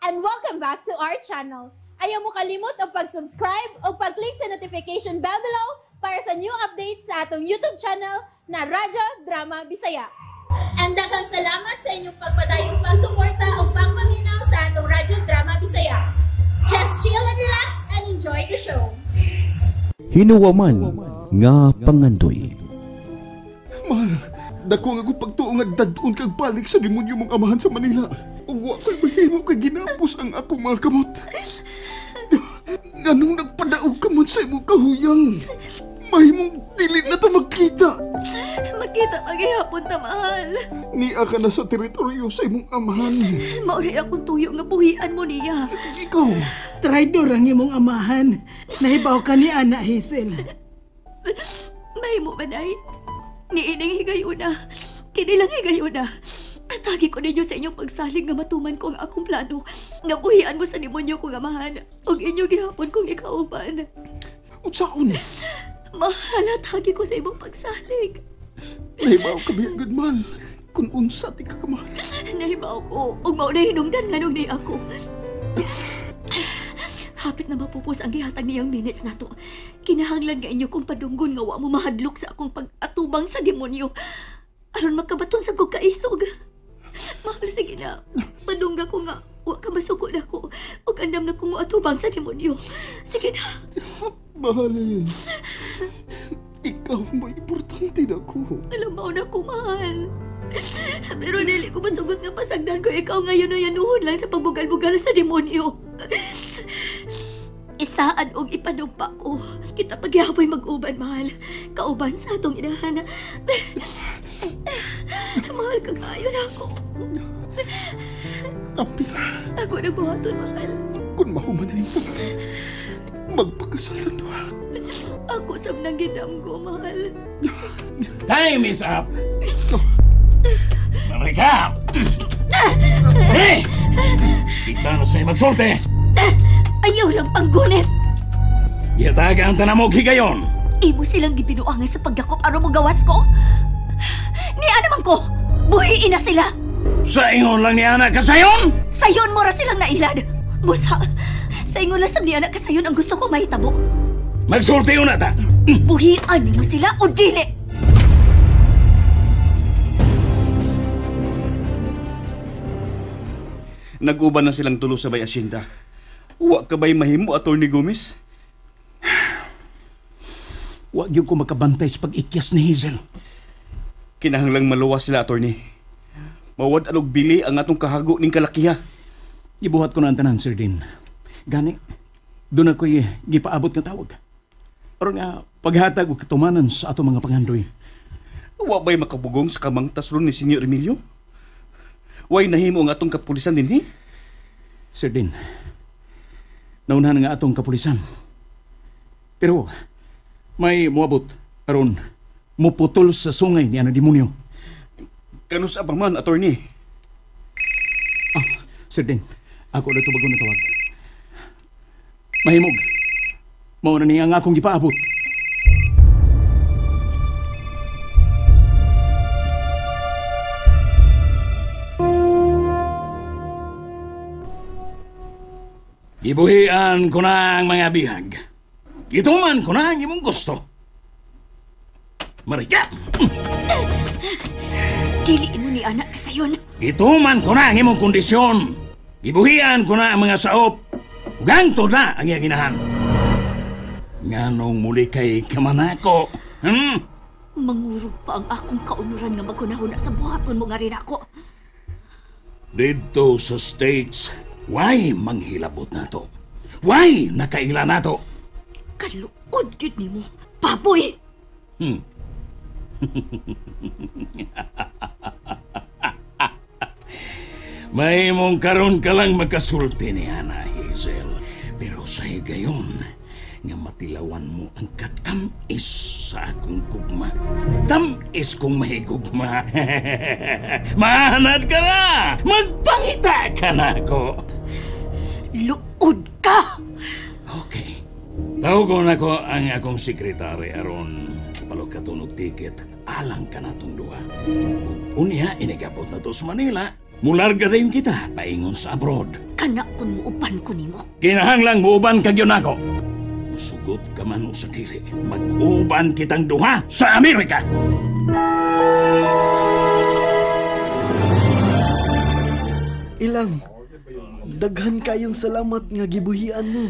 And welcome back to our channel. Ayaw mo kalimot og pag-subscribe o pag-click sa notification bell below para sa new updates sa atong YouTube channel na Radyo Drama Bisaya. And daghang salamat sa inyong pagpadayong pagsuporta o pagpaminaw sa atong Radyo Drama Bisaya. Just chill and relax and enjoy the show. Hinuwaman nga pangandoy. Mahal, dako ang akong pagtuo nga dadon kag balik sa demonyo mong amahan sa Manila. Ug wa ko'y mahimo kay ginapos ang akong mga kamot. Nganong nagpadaog ka man sa imong kahuyang? Mahimong dili na ta magkita. Magkita paghihapon ta, mahal. Nia ka na sa teritoryo sa imong amahan. Mauri akong tuyo nga buhian mo niya. Ikaw. Traidor ang imong amahan. Nahibaw ka ni Ana Hazel. Mahimo man ay. Niining higayuna. Kinilang higayuna. Atagi ko ninyo sa inyong pagsalig nga matuman ko ang akong plano. Nga buhian mo sa demonyo kong amahan. Ug inyo gihapon kong ikauban. Unsaon? Mahal, atagi ko sa imong pagsalig. Nahibaw ka biya, good man. Kung unsa ti ka kamahal. Nahibaw ko. Ug mao na hinungdan nganong ni ako. Hapit na mapupos ang gihatag niyang minutes nato. Kinahanglan nga inyo kong padunggon nga wa mo mahadlok sa akong pag-atubang sa demonyo. Aron makabaton sa kog kaisog. Mahal, sige na. Padungga ko nga wa ka masuko na ko. Ug andam na ko moatubang sa demonyo. Sige na. Mahal, ikaw may importante na ko. Alam mo na ko, mahal. Pero dili ko masugot nga pasagdan ko ikaw ngayon o yanuhon lang sa pagbugal-bugal sa demonyo. Isaan og ipanumpa ko. Kita pagyapoy mag-uban, mahal. Kauban sa atong inahan. Mahal ka kayo na ako. Tapi ako nagbuhaton, mahal. Kung mahuman na nito, magpakasal na doon. Ako sab nang gidam ko, mahal. Time is up. Marika! Hey! Kita na sa'yo magsulti! Ayaw lang panggunit! Gitaga ang tanamog higayon! Imo silang gibinuangan sa pagdakop aron mo gawas ko? Niya naman ko! Buhiin na sila! Sa ingon lang ni Ana kasayon? Sayon mo ra silang nailad! Busa, sa ingon lang sab ni Ana kasayon ang gusto ko mahitabo. Magsulti una ta! Buhian mo sila o dili! Nag-uban na silang tulo sa bay asyenda. Wa ka ba'y mahimo, Atty. Gomez? Wa gyud ko makabantay sa pag-ikyas ni Hazel. Kinahanglang maluwas sila, Atty. Mawad alog bili ang atong kahago ning kalakiha. Gibuhat ko na ang tanan, Sir Dean. Gani, doon ako'y gipaabot nga tawag. Aron nga paghatag og katumanan sa atong mga pangandoy. Wa ba'y makabugong sa kamangtas ron ni Senyor Emilio? Way nahimo ang atong kapulisan dinhi? Sir Dean, naunahan nga atong kapulisan. Pero may muabot aron muputol sa sungay ni ana demonyo. Kanus pa man, Attorney? Ah, Sir Dean, ako na tubagon na tawag. Mahimog, mauna niya ang akong gipaabot. Gibuhian ko na ang mga bihag. Gituman ko na ang imong gusto. Marika! Dili mo ni anak kasayon. Gituman ko na ang imong kondisyon. Gibuhian ko na ang mga saop. Ugangto na ang iyang inahan. Nganong muli kay kamanako? Hmm? Mangurog pa ang akong kaunuran nga magkunahuna sa buhaton mo nga rin ako. Dito sa States, why manghilabot na to? Why nakaila na to? Kaluod gyud nimo, baboy! Mahimong karon ka lang makasulti ni Ana Hazel. Pero sa higayon, nga matilawan mo ang katamis sa akong gugma. Tamis kong mahigugma. Mahanad ka na! Magpangita ka na ako! Luod ka! Okay. Tawagon ako ang akong sekretary aron palugkatunog ticket. Alang ka na itong duha. Unya, inigabot na to sa Manila. Mularga rin kita, paingon sa abroad. Kana kun muuban ko nimo. Kinahanglang muuban ka gyud nako. Musugot ka man o sa dili, mag-uban kitang duha sa Amerika. Ilang, daghan kayong salamat nga gibuhian mo.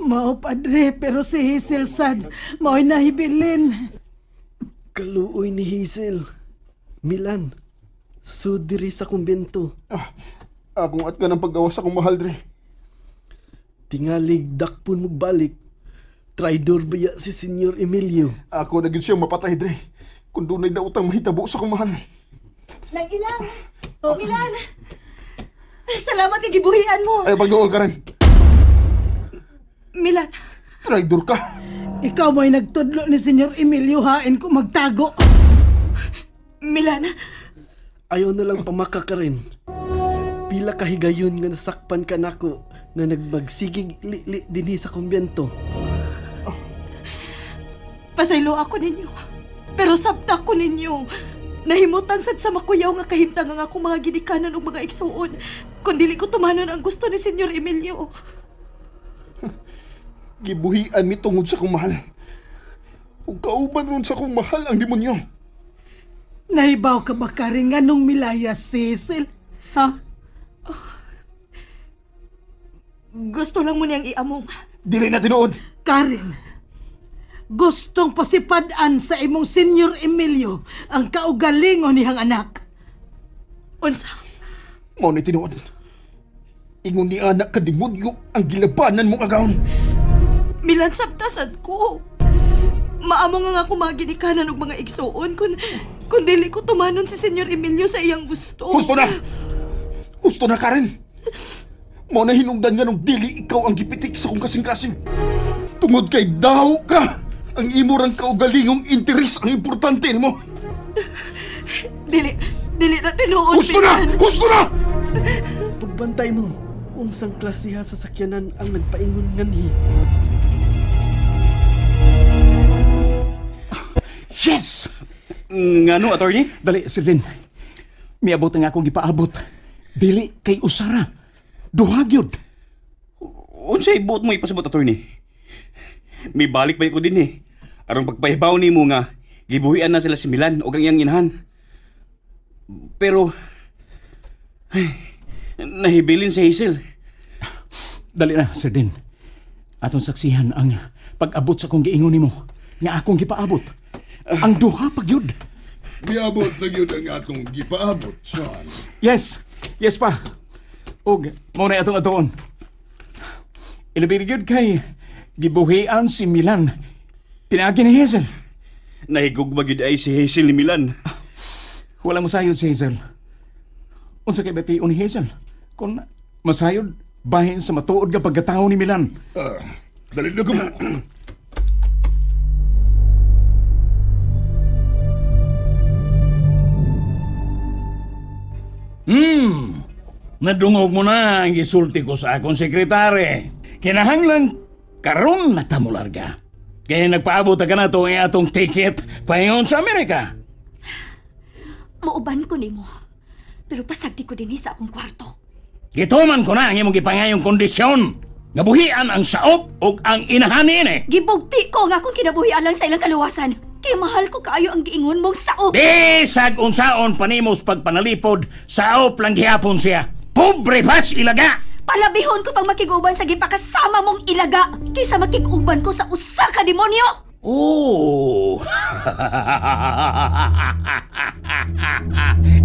Mao, padre, pero si Hazel sad, mao'y nahibilin. Kaluoy ni Hazel. Milan, so diri sa kumbento. Akong at ka ng paggawas akong mahal, dre. Tingalig, dakpon magbalik. Traidor baya si Senyor Emilio. Ako na gyud siyang mapatay, dre. Kung dunay daotang mahitabo sa akong mahal. Nang ilang! Oh, Milan! Salamat kay gibuhian mo. Ay, pagduol ka rin. Milan. Traidor ka. Ikaw mo'y nagtudlo ni Senyor Emilio hain ko magtago. Milan. Ayaw na lang pamaka ka rin. Pila kahigayon nga nasakpan ka nako na nagmagsigig li-li dinhi sa kumbento. Pasaylo ako ninyo. Pero sabta ko ninyo. Nahimutan sad sa makuyaw nga kahimtang ang akong mga ginikanan ug mga igsuon. Kung dili ko tumanon ang gusto ni Senyor Emilio. Gibuhian mi tungod sa akong mahal. Ug kauban ron sa akong mahal ang demonyo. Nahibaw ka ba ka rin nga nung milayas si Hazel? Ha? Oh. Gusto lang mo niyang iamong. Dili na tinuod. Karen, gustong pasipad-an sa imong Senyor Emilio ang kaugalingon niyang anak. Unsa? Mao ni tinuod. Ingon ni anak ka demonyo ang gilabanan mong agawon. Milan, sabtasan ko. Maamo nga ako mga ginikanan og mga igsuon kung dili ko tumanon si Senyor Emilio sa iyang gusto. Gusto na! Gusto na, Karen! Mao na hinungdan nga nung dili ikaw ang gipitik sa kong kasing-kasing. Tungod kay daw ka! Ang imo rang kaugalingong interes ang importante nimo. Dili, dili na tinuod. Gusto na! Gusto na! Pagbantay mo, unsang klasiha sa sakyanan ang nagpaingon nganhi. Yes! Ngano, attorney? Dali, Sir Din. Miabot ang akong gipaabot. Dili kay usara. Duha gyud. Unsay buot mo ipasabot, attorney? May balik ba ko din eh. Aron pagpahibaw nimo nga gibuhian na sila si Milan og ang iyang inahan. Pero ay, nahibilin si Hazel. Dali na, Sir Din. Atong saksihan ang pag-abot sa akong giingon nimo nga akong gipaabot. Ang duha pa gyud. Miabot na gyud ang atong gipaabot, Sean. Yes. Yes pa. Og mao na atong atuon. Ilabi gyud kay gibuhian si Milan. Pinaagi ni Hazel. Nahigugma gyud ay si Hazel ni Milan. Wala masayod si Hazel. Unsa kay bation ni Hazel? Kung masayod bahin sa matuod nga pagkatao ni Milan. Dali na ko. Nadungog mo na ang gisulti ko sa akong sekretary. Kinahanglan karon na ta molarga. Kaya nagpaabot ka na to ang atong ticket paingon sa Amerika. Muuban ko nimo. Pero pasagdi ko dinhi sa akong kwarto. Gituman ko na ang imong gipangayong kondisyon. Nga buhian ang saop ug ang inahan niini. Gibugti ko nga akong kinabuhian lang sa ilang kaluwasan. Kay mahal ko kaayo ang giingon mong saop. Bisag unsaon panimos pagpanalipod, saop lang gihapon siya. Pobre pas ilaga! Palabihon ko pang makiguban sa gipakasama mong ilaga kaysa makiguban ko sa usa ka demonyo! Oh!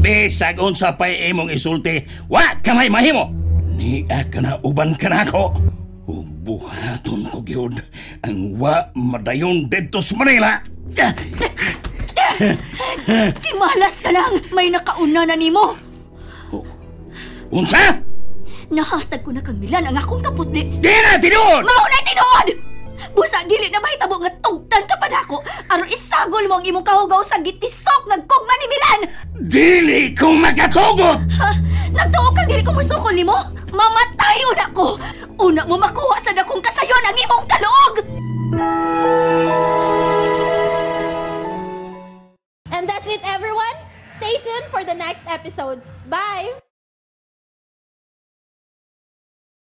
Bisag unsa pa'y imong isulti, wa ka may mahimo! Nia ka na uban ka na ako. Buhaton ko gyud ang wa madayon didto sa Manila. Kimalas ka lang! May nakauna na nimo! Unsa? Nahatag ko na kang Milan ang akong kaputli. Di na tinuod! Mao na tinuod! Busa dili na mahitabo nga tugtan ka pa nako aron isagol mo ang imong kahugaw sa gitisok nga gugma ni Milan! Dili ko makatugot! Ha? Nagtuo kang dili ko musukol nimo? Mamatay una ko! Una mo makuha sa dakong kasayon ang imong kaluog! And that's it, everyone! Stay tuned for the next episodes. Bye!